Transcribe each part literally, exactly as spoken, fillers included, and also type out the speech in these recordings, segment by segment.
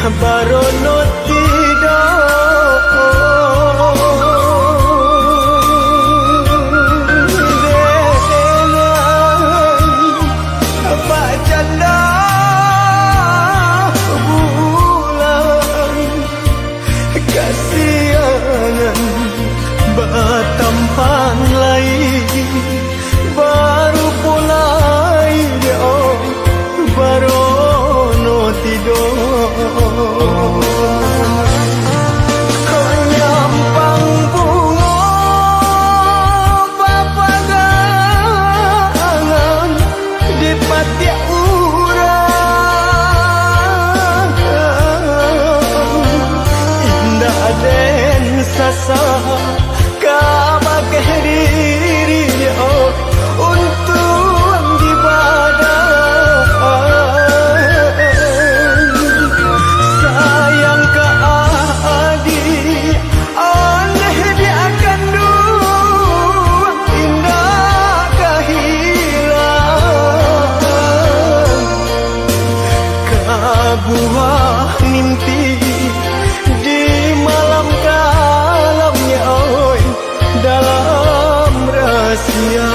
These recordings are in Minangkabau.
Barono tido, bak janda bulan, kasianan batampang lai. Baru pulai, oh, barono tido. Kok nyampang bungo bapagangan di patiak urang, indak den sasa kabake diri, oh, untuang di badan. Sayang ka adik, ondeh di kanduang, indak ka hilang. Kabuah mimpi di malam kalamnyo, oi, dalam rahasia.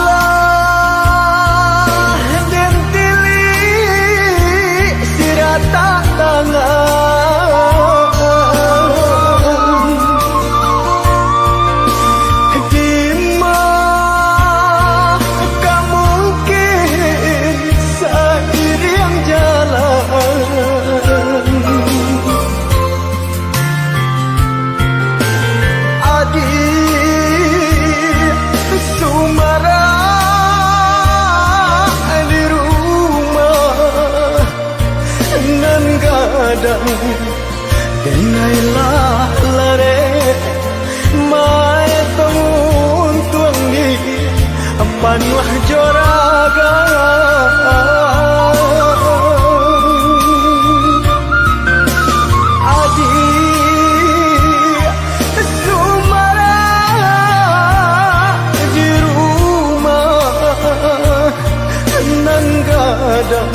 Alah, den tilik siratak tangan. Dima ka mungkin sairiang jalan. Adik sumarak di rumah nan gadang, denailah larek, maeh tuntuang di panuah jo raga. Adik sumarak di rumah nan gadang,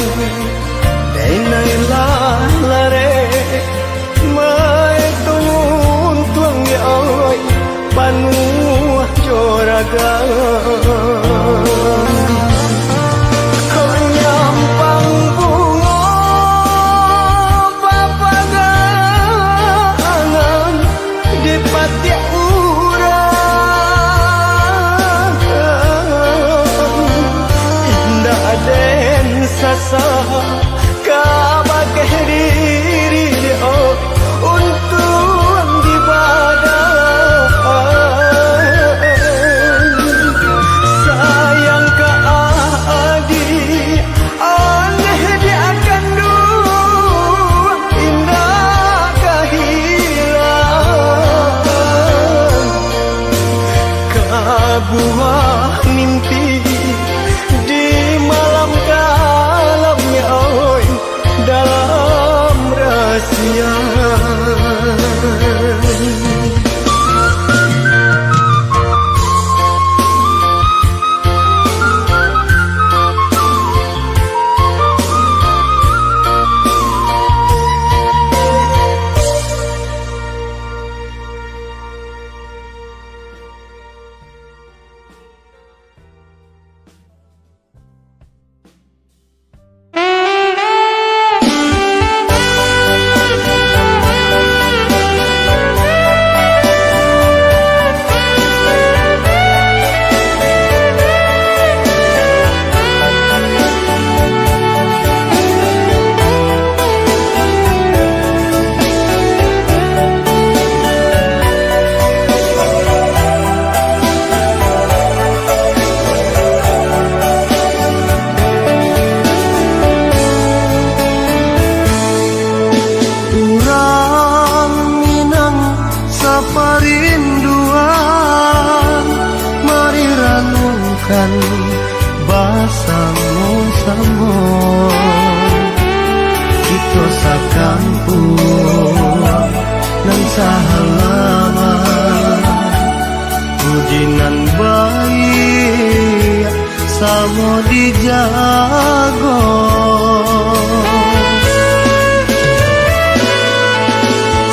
denailah larek, maeh tuntuang, ya Allah, panuah jo raga. Kok nyampang bungo bapagangan di patiak urang, indak den sasa kabake diri, oh, untuang di badan. Sayang ka adik, ondeh di kanduang, indak ka hilang. Kabuah mimpi di malam kalamnyo, oi, dalam rahasia. Kan basamo-samo kito sakampuang nan sahalaman, puji nan baiak samo dijago.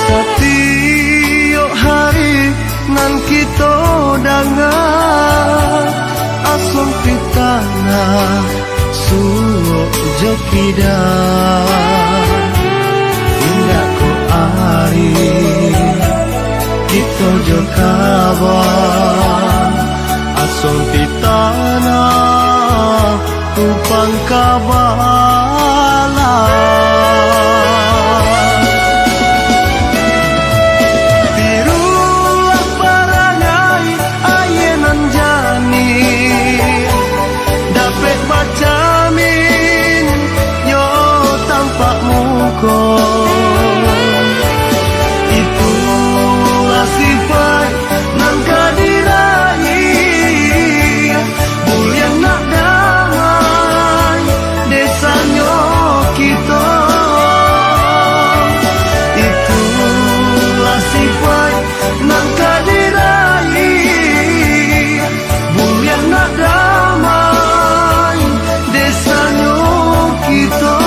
Satiok hari nan kito danga, asuang pitanah suok jo kida. Indak ko ari kito jo kaba, asuang pitanah tu pangkabalan. Tirulah parangai aia nan janiah, dapek bacamin jo tampak muko. Itulah sipaik nan ka diraih, buliah nak damai desanyo kito. Itulah sipaik nan ka diraih, buliah nak damai desanyo kito.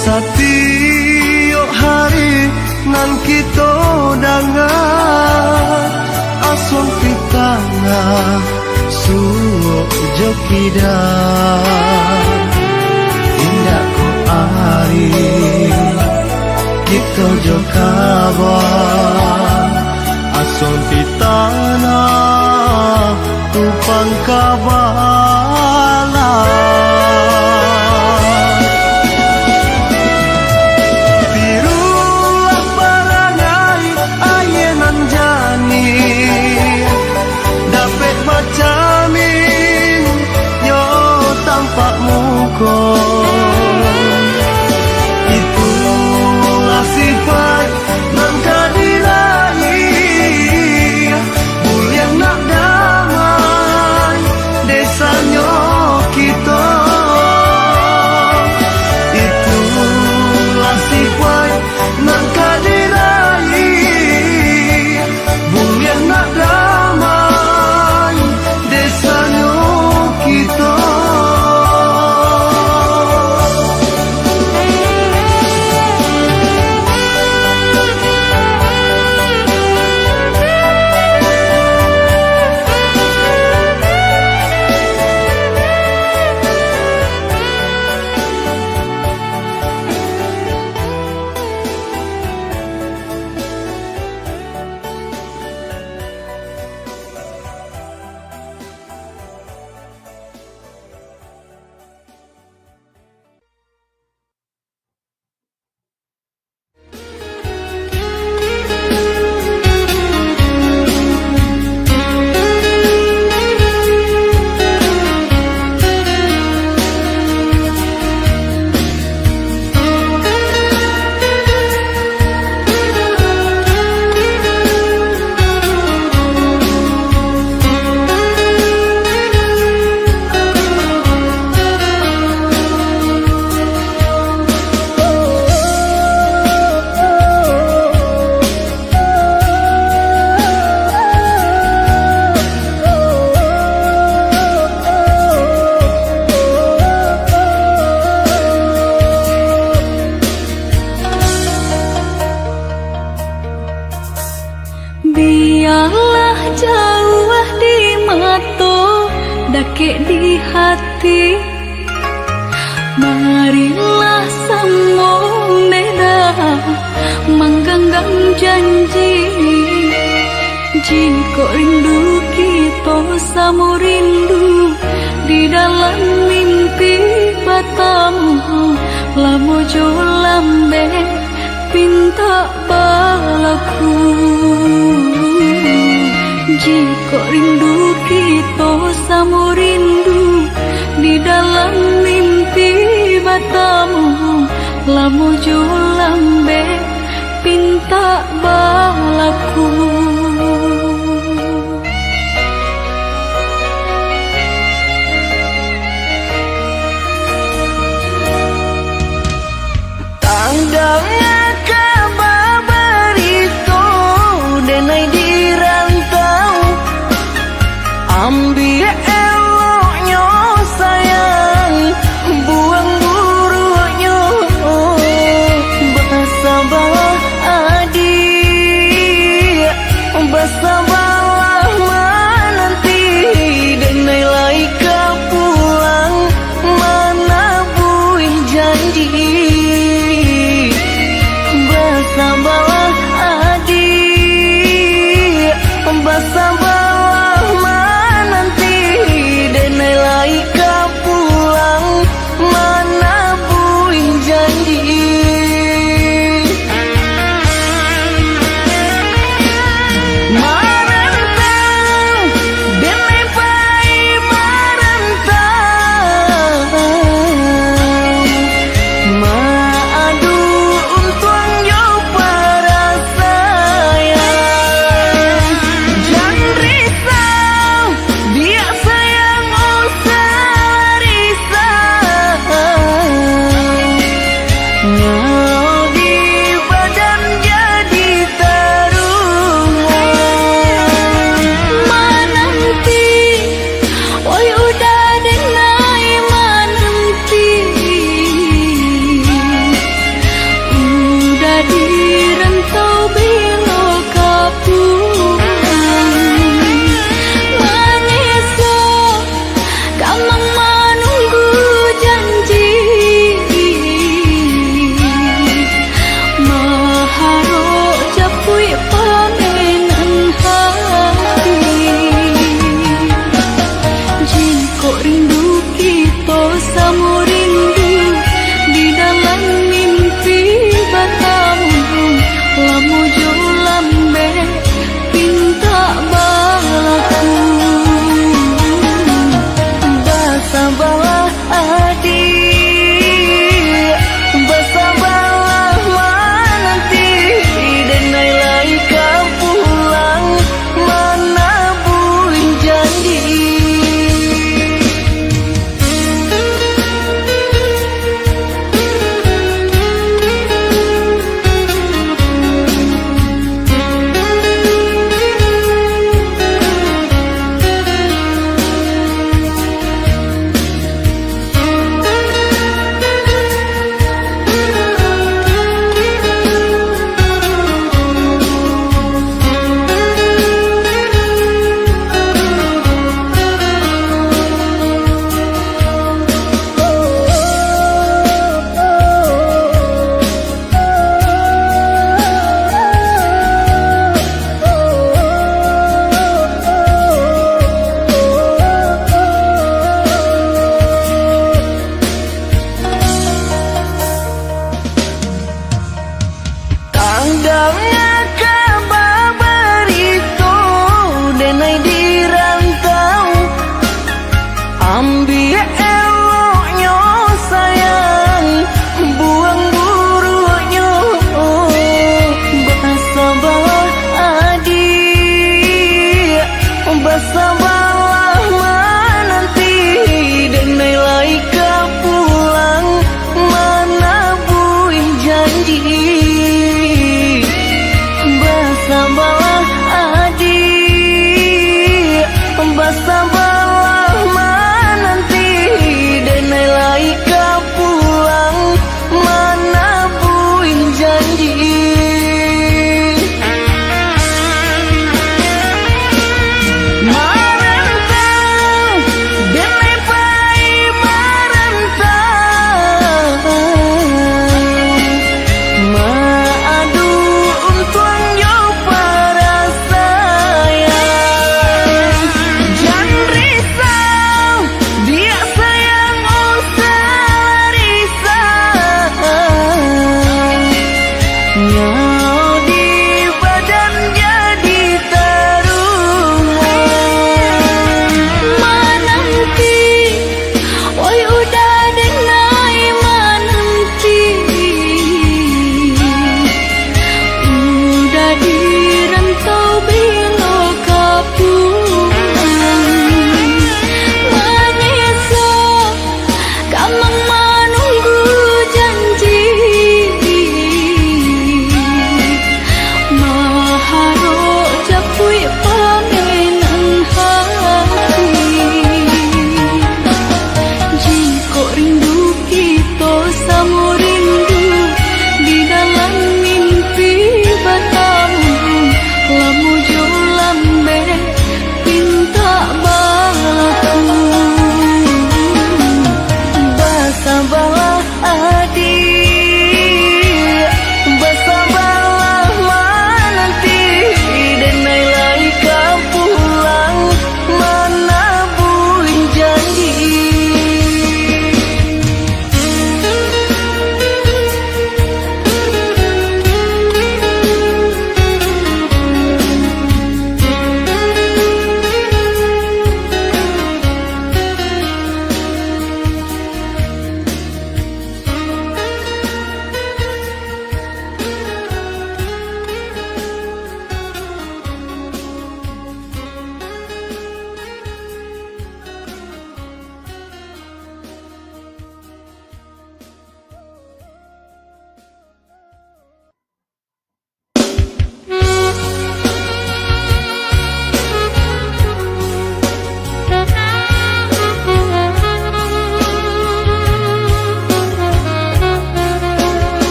Satiok hari nan kito danga, asuang pitanah suok jo kida. Indak ko ari kito jo kaba, asuang pitanah tu pangkabalan. Tirulah parangai aia nan janiah, dapek bacamin jo tampak muko. Itulah sipaik nan ka diraih, buliah nak damai desanyo kito. Itulah sipaik nan ka diraih, buliah nak damai desanyo kito. Bialah jauah di mato, dakek di hati. Marilah samo beda, mangganggam Janji, jikok rindu kito samo rindu, di dalam mimpi batamu, lamo jo lambek pintak balaku. Jikok rindu kito samo rindu, di dalam mimpi batamu, lamo jo lambek pintak balaku. Tandanga kaba barito, denai di rantau. Ambiak eloknyo sayang, buang buruaknyo. Basabalah adiak, basabalah mananti, denai lai ka pulang manabuih janji. Basabalah adiak, basabalah mananti, denai lai ka pulang manabuih janji. Marantau, denai pai marantau, maadu untuang jo parasaian. Jan risau, diak sayang, usah risau. Nyawa di badan jadi taruang. Mananti, oi uda denai mananti. Uda di rantau bilo ka pulang. Manyeso, kamang manunggu janji. Maharok japuik pamenan hati. Jikok rindu kito samo rindu, di dalam mimpi batamu.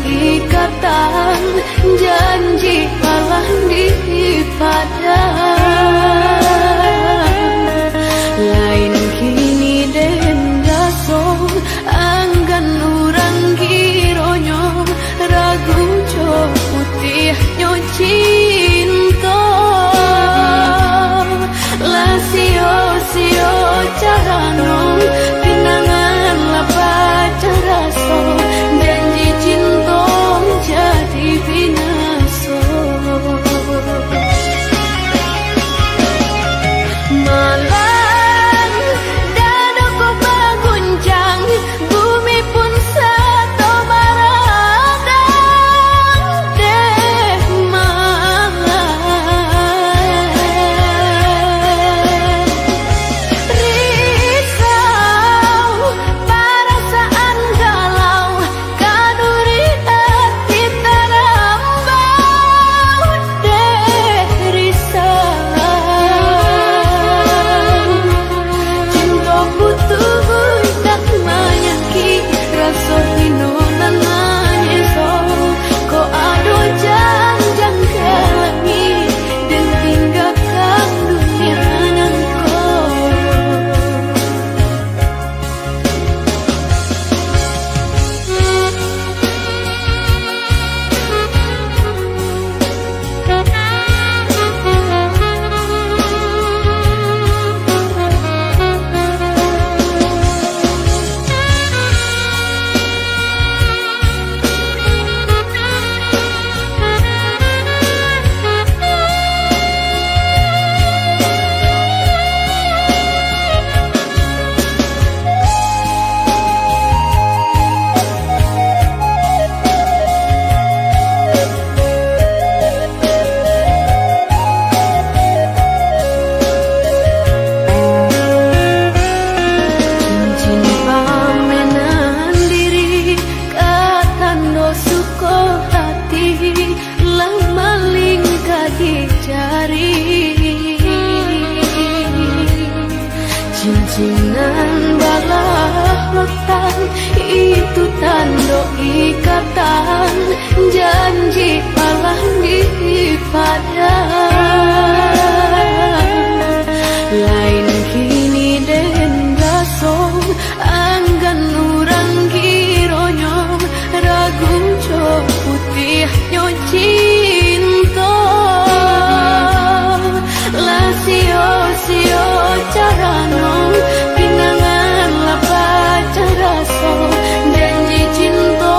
Ikatan janji alah dipadan, lain kini den raso, anggan urang kironyo ragu jo putiahnyo cinto. Lah sio-sio carano, pinangan lah pacah raso, janji cinto jadi binaso. Malang dado ko baguncang, bumi pun sato baradang dek malang. Risau, parasaan galau, kanuri ati tarambau dek risau. Cinto putuih indak manyakik, raso hino nan manyeso. Kok ado janjang ka langik, den tinggakan dunia nangko. Cincin pamenan diri, ka tando suko hati, lah malingka di jari. Cincin nan balah rotan, itu tando ikatan, janji alah dipadan. Lain kini den raso, anggan urang kironyo ragu jo putiahnyo cinto. Lah sio-sio carano, pinangan lah pacah raso, janji cinto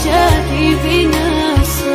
jadi binaso.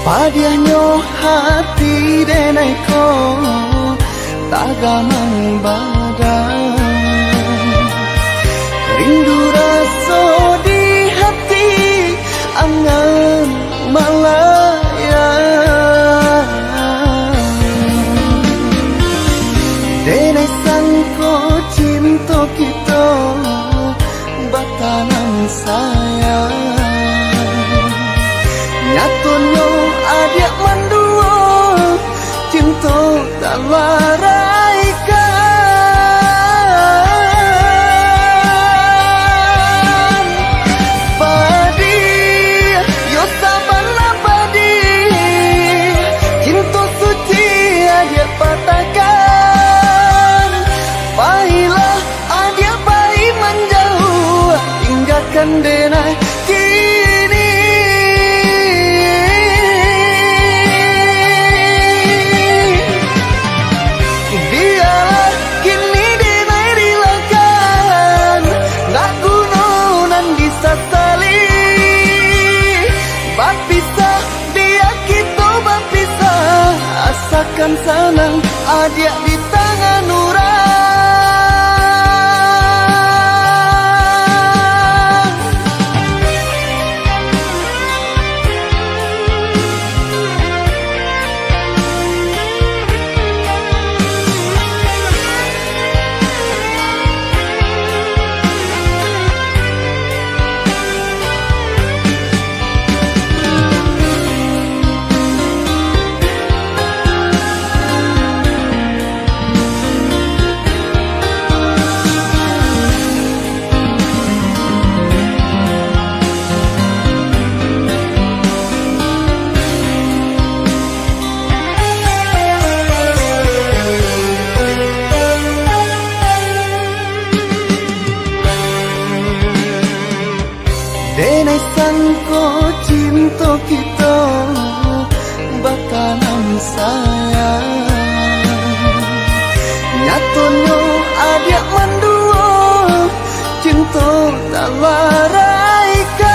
Padiahnyo hati denai ko, tagamang badan. Rindu raso di hati, angan malayang. Denai sangko cinto kito, batanam sayang. Nyatonyo adiak manduo, cinto talaraikan. Padiah, yo sabana padiah, cinto suci adiak patahkan. Pailah adiak pai manjauah, tinggakan denai kini. Bialah kini denai rilakan, ndak guno nan disasali. Bapisah, bia kito bapisah, asakan sanang adiak di tangan urang. Denai sangko cinto kito batanam sayang. Nyatonyo adiak manduo, cinto talaraikan.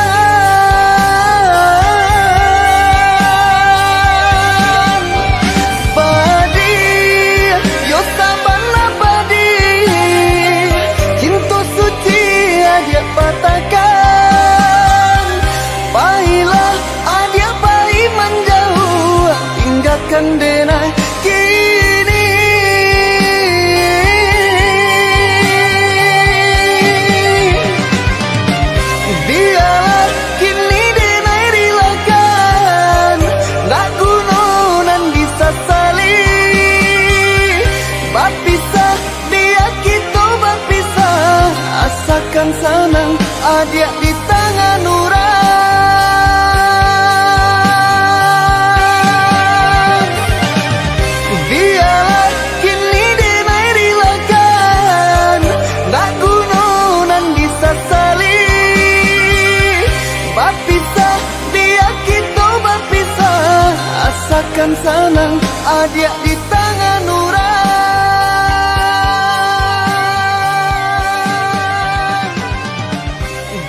Padiah, yo sabana padiah, cinto suci adiak patahkan. Pailah adiak pai manjauah, tinggakan denai kini. Bialah kini denai rilakan, ndak guno nan disasali. Bapisah, bia kito bapisah, asakan sanang adiak di tangan urang. Bialah kini denai rilakan, ndak guno nan disasali. Bapisah, bia kito bapisah, asakan sanang adiak di tangan urang.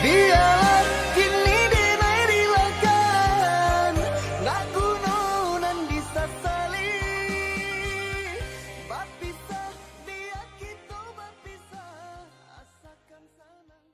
Bialah kini denai rilakan, ndak guno nan disasali. Bapisah, bia kito bapisah, asakan sanang.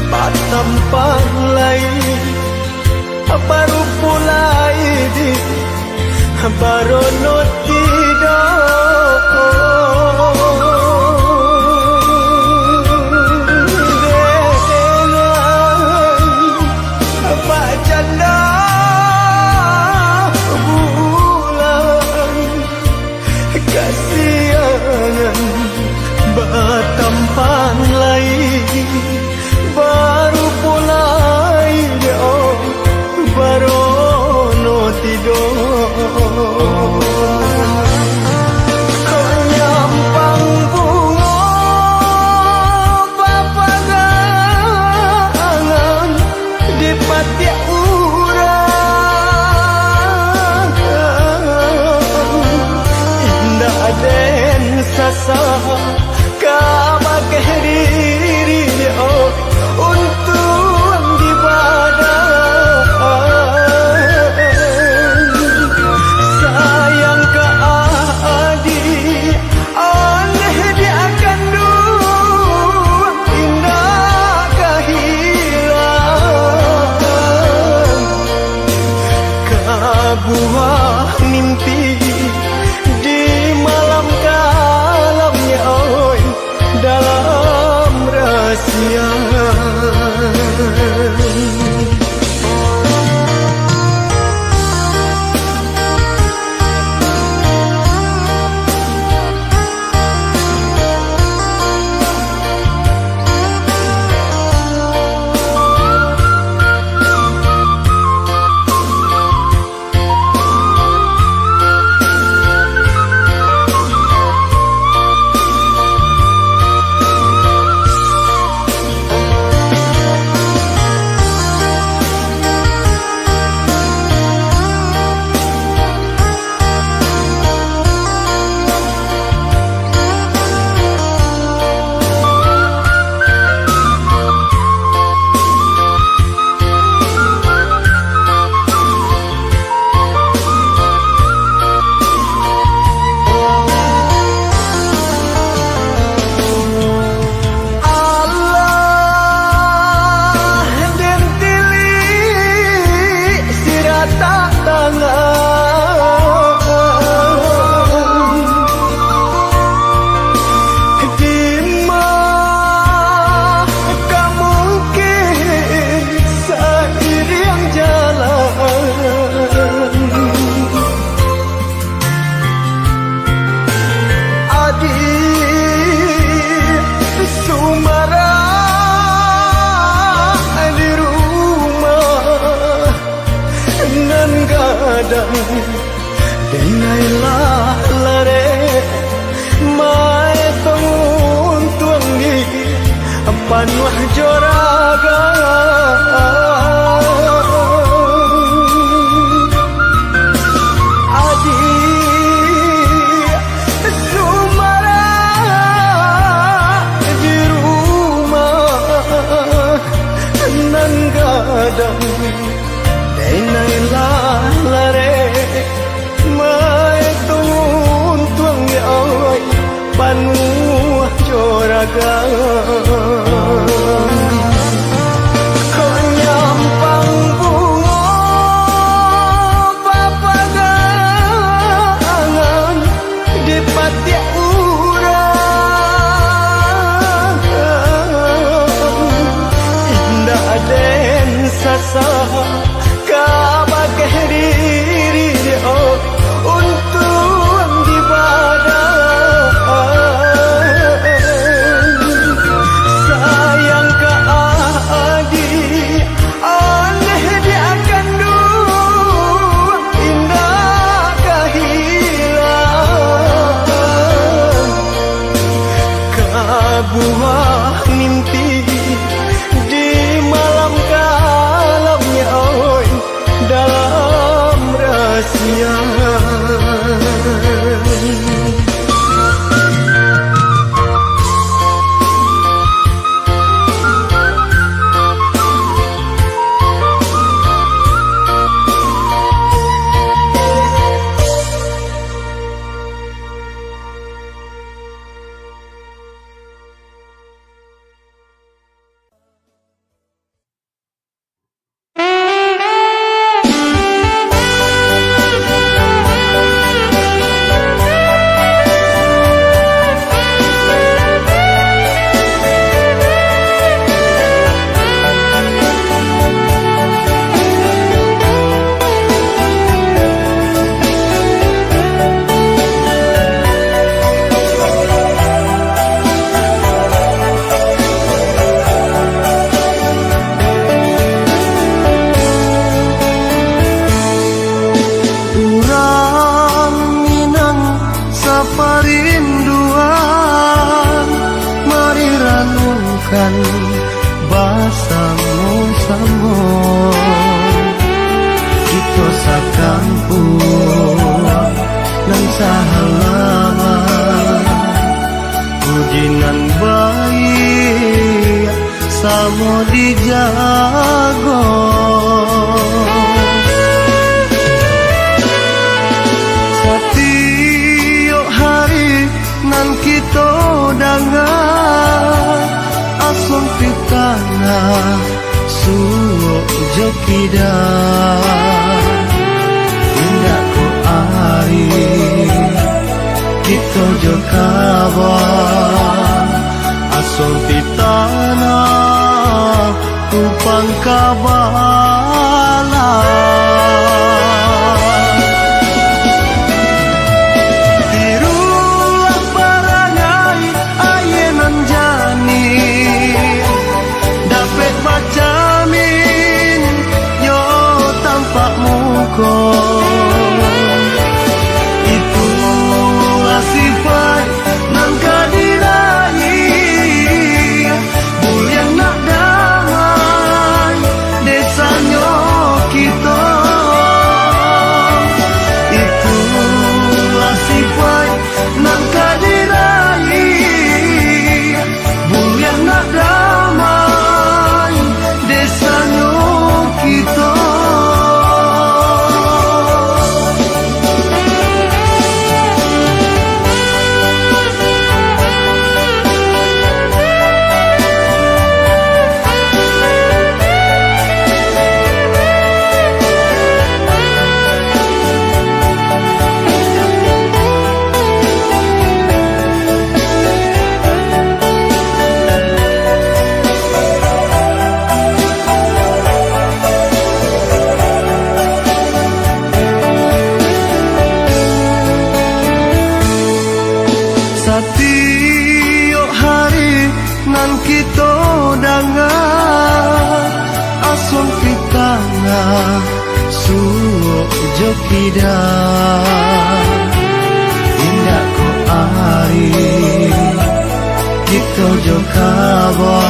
Batampang lai, barupo lai di barono tido. Dek lai, bacando bulan. Kasiangan batampang lai, barupo lai dek barono tido. Nyampang bungo papagangan di patiak urang. Indak den sasa kabake diri, oh, untuang di badan. Sayang ka adik, Aneh di kanduang indak ka hilang. Kabuah mimpi di malam kalam, oi, dalam rahasia. Alah, den tilik siratak tangan. Dima ka mungkin sairiang jalan. Adik sumarak di rumah nan gadang, denai lah larek, maetong untuang di panuah jo raga. Adik sumarak di rumah nan gadang, denai lah larek, maetong untuang, oi, panuah jo raga. Kok nyampang bungo papagangan di patiak urang. Indak den sasa kabake diri, oh, untuang di badan. Sayang ka adik, aneh di kanduang, indak ka hilang. Kabuah mimpi di malam kalam, oi, dalam rahasia. Parinduan, mari ranungkan basamo-samo. Kito sakampuang nan sahalaman, budi nan baiak samo dijago. Satiok hari nan kito danga, asuang pitanah, suok jo kida. Indak ko ari kito jo kaba, asuang pitanah, tupang kabala. Tirulah parangai aia nan janiah, dapek bacamin jo tampak muko. Itulah sipaik nan ka diraih, buliah nak damai desanyo kito. Itulah sipaik nan ka diraih, buliah nak damai desanyo kito. Satiok hari nan kito danga, asuang pitanah, suok jo kida. Indak ko ari kito jo kaba,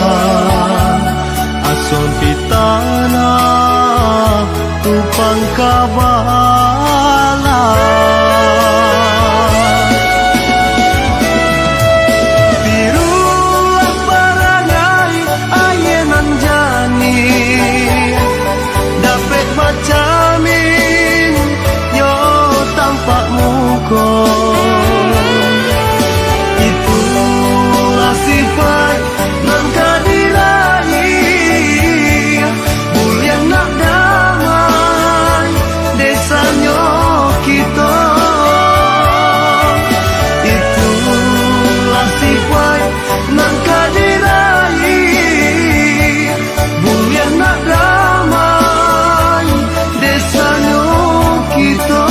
asuang pitanah, tupang kabala. Tirulah parangai aia nan janiah, dapek bacamin jo tampak muko. Itulah sipaik nan ka diraih, buliah nak damai desanyo kito. Itulah sipaik nan ka diraih, buliah nak damai desanyo kito.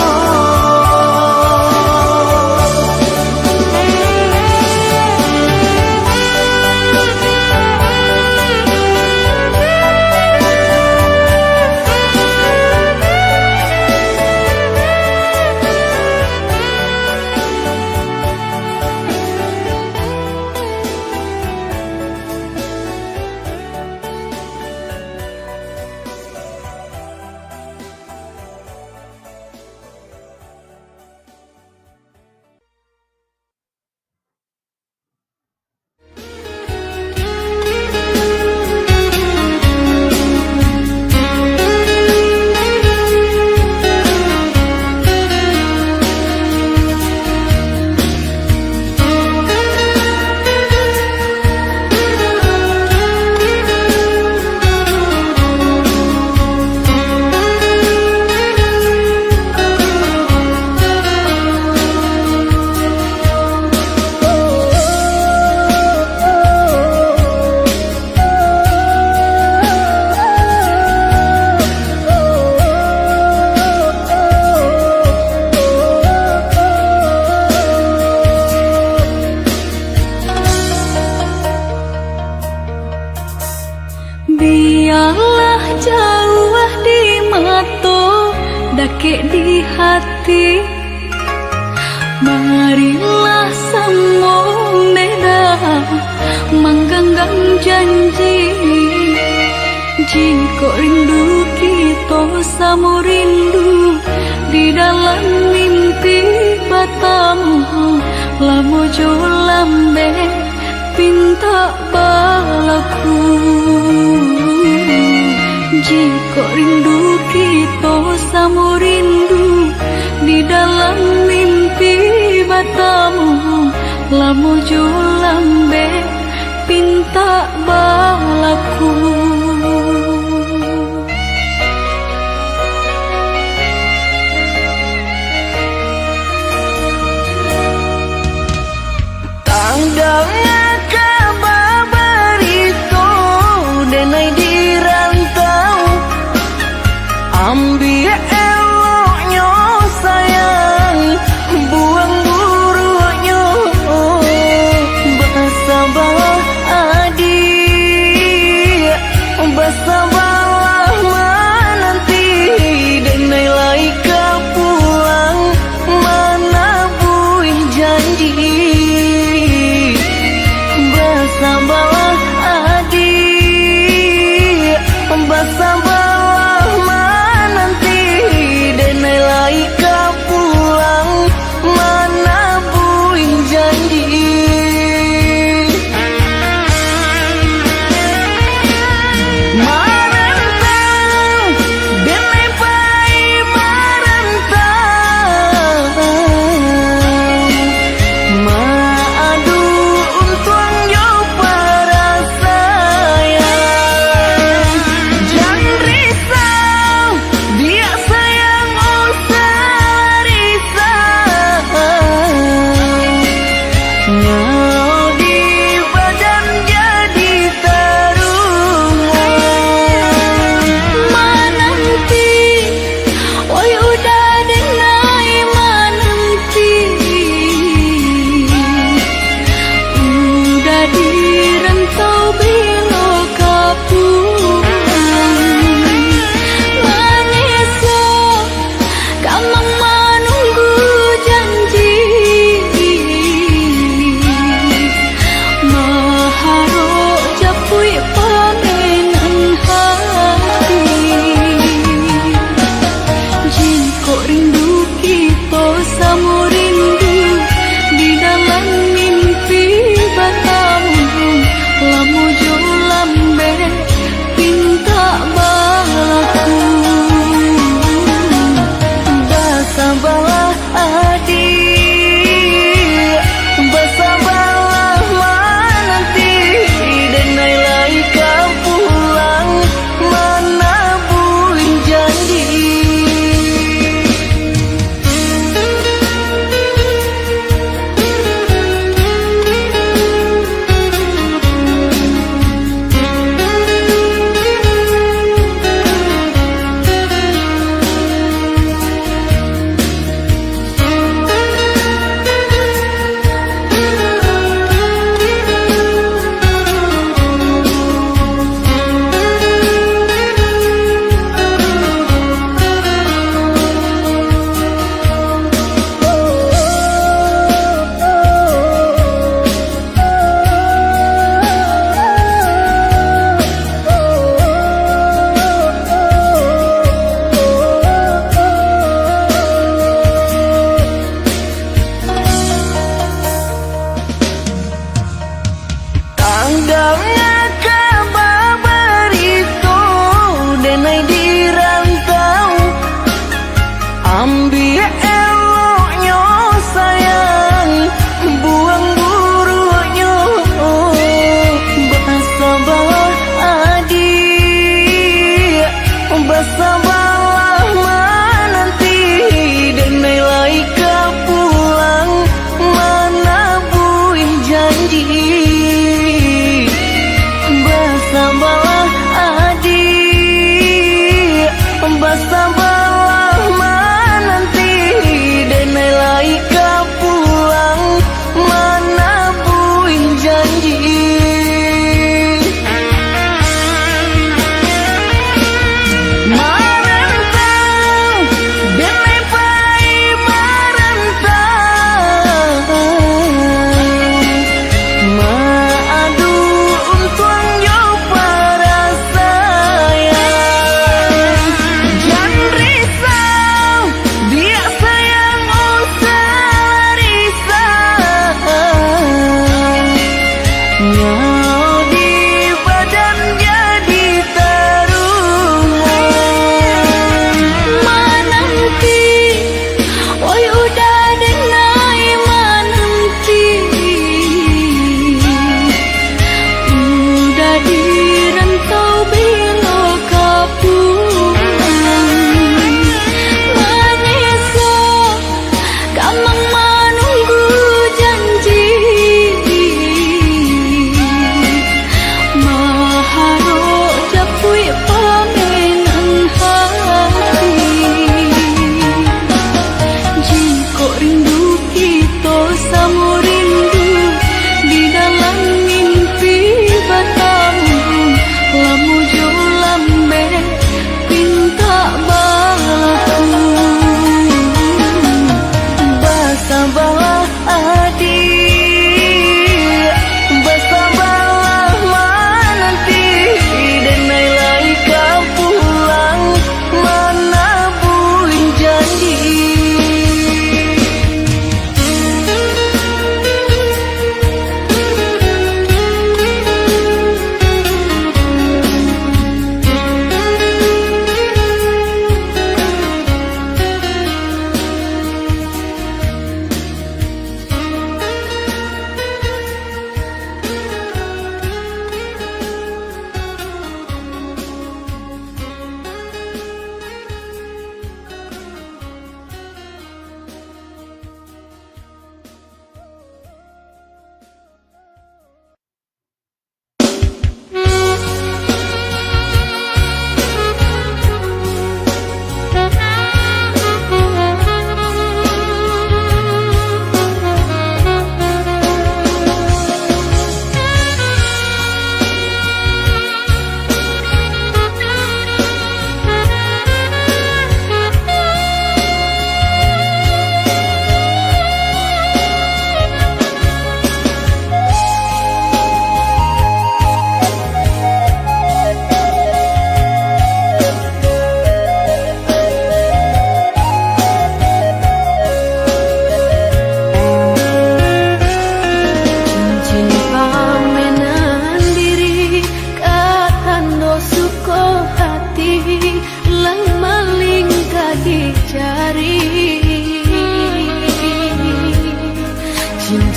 Bialah jauah di mato, dakek di hati. Marilah Samo meda mangganggam janji. Jikok rindu kito samo rindu, di dalam mimpi batamu, lamo jo lambek pintak balaku. Jikok rindu kito samo rindu, di dalam mimpi batamu, lamo jo lambek pintak balaku. Tandang kaba barito, denai di rantau. Ambiak eloknyo sayang, buang buruknyo. Basabalah adiak, basabalah mananti, denai lai ka pulang manabuih janji. Basabalah adiak, basabalah mananti, denai lai ka pulang manabuih janji. Marantau, denai pai marantau. Maadu untuang jo para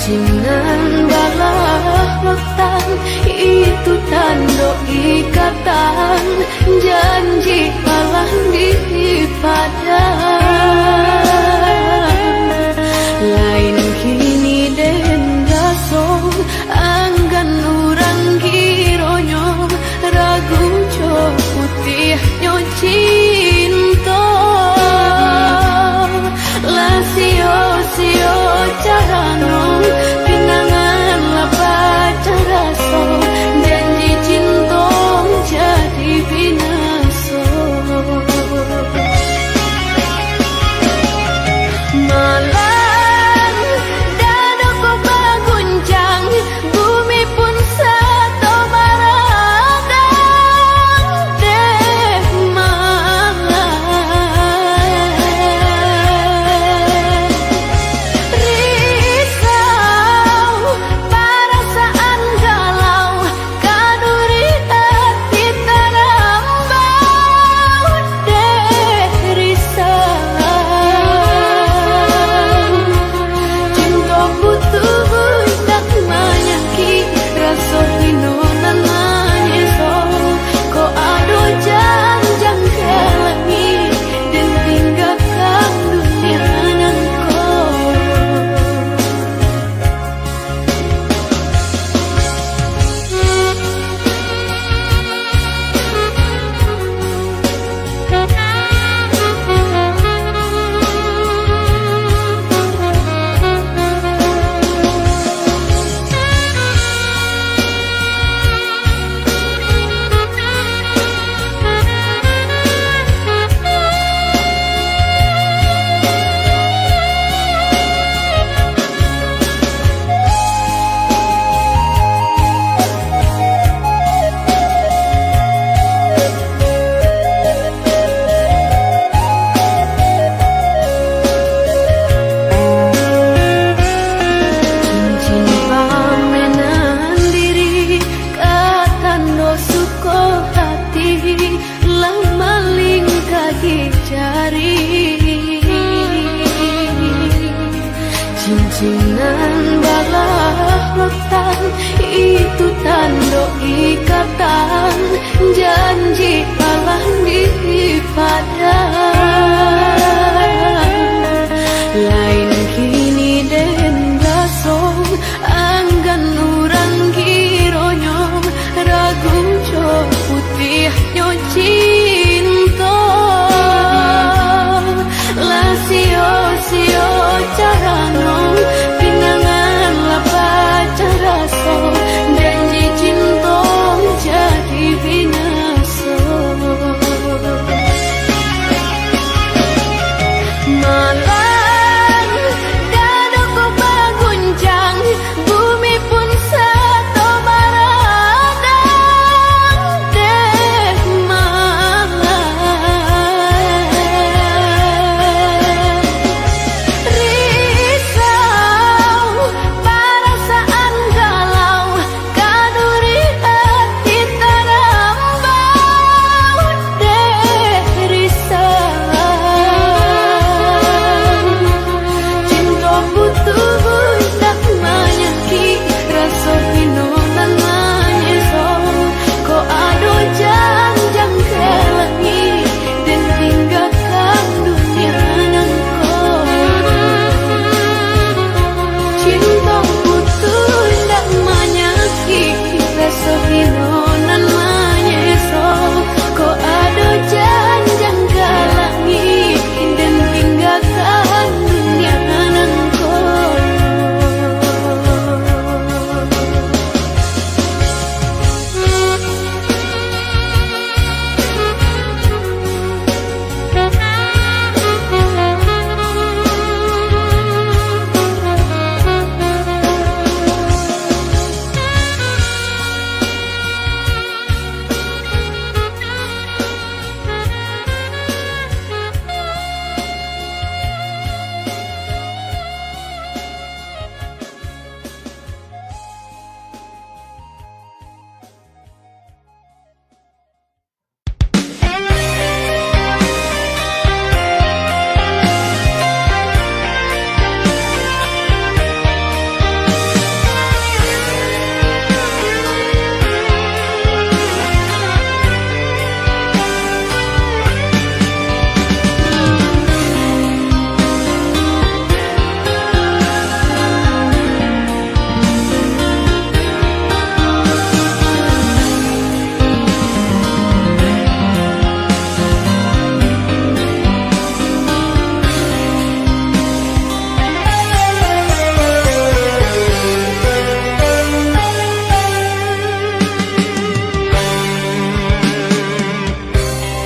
Cinan balah rotan, itu tando ikatan, janji palah dipadan. Lain kini den raso, anggan urang kironyo, ragu jo putiahnyo cinto. Lah sio-sio carano, pinangan lah pacah raso, janji cinto jadi binaso.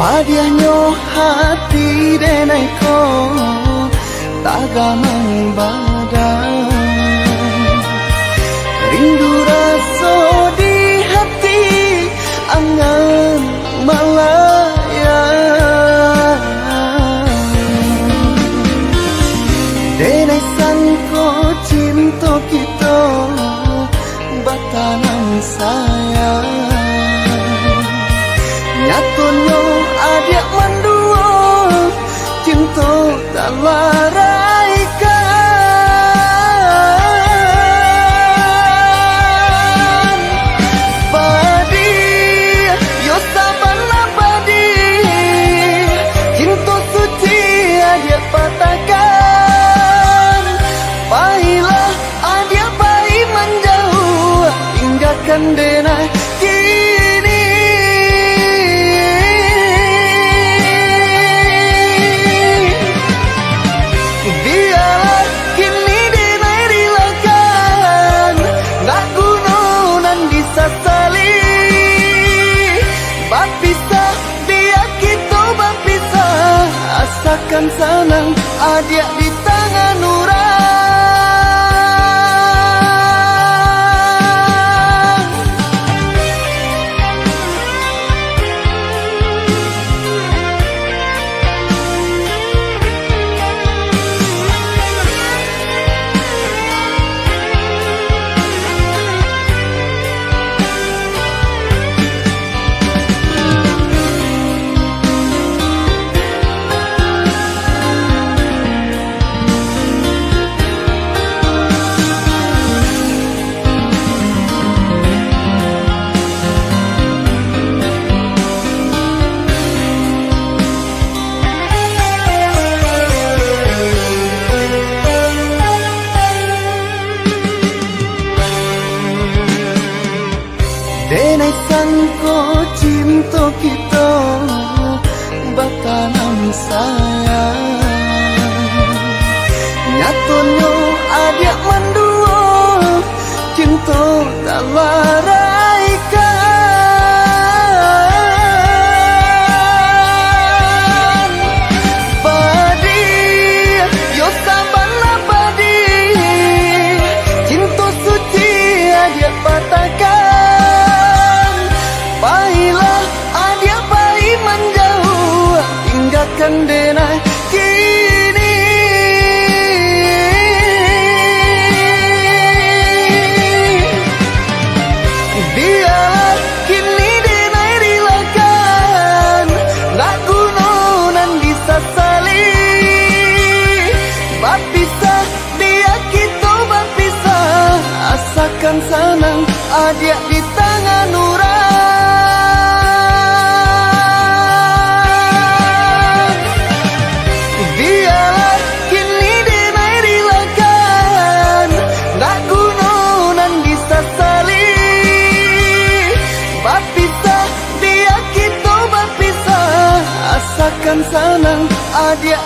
Padiahnyo hati denai ko, tagamang badan. Rindu raso di hati, angan malayang. Denai sangko cinto kito, batanam sayang. Nyatonyo adiak manduo, cinto talaraikan. Padih, yo sabana padih, cinto suci adiak patahkan. Pailah adiak pai manjauah, tinggakan denai kini. Bialah kini denai rilakan, ndak guno nan disasali. Bapisah, bia kito bapisah, asakan sanang adiak di tangan urang. Denai sangko cinto kito batanam sayang. Nyatonyo adiak manduo, cinto talaraikan. Padih, yo sabana padih, cinto suci adiak patahkan. Pailah adiak pai manjauah, tinggakan denai kini. Bialah kini denai rilakan, ndak guno nan disasali. Bapisah, bia kito bapisah, asakan sanang adiak di tangan urang. Bialah kini denai rilakan, ndak guno nan disasali. Bapisah, bia kito bapisah, asakan sanang adiak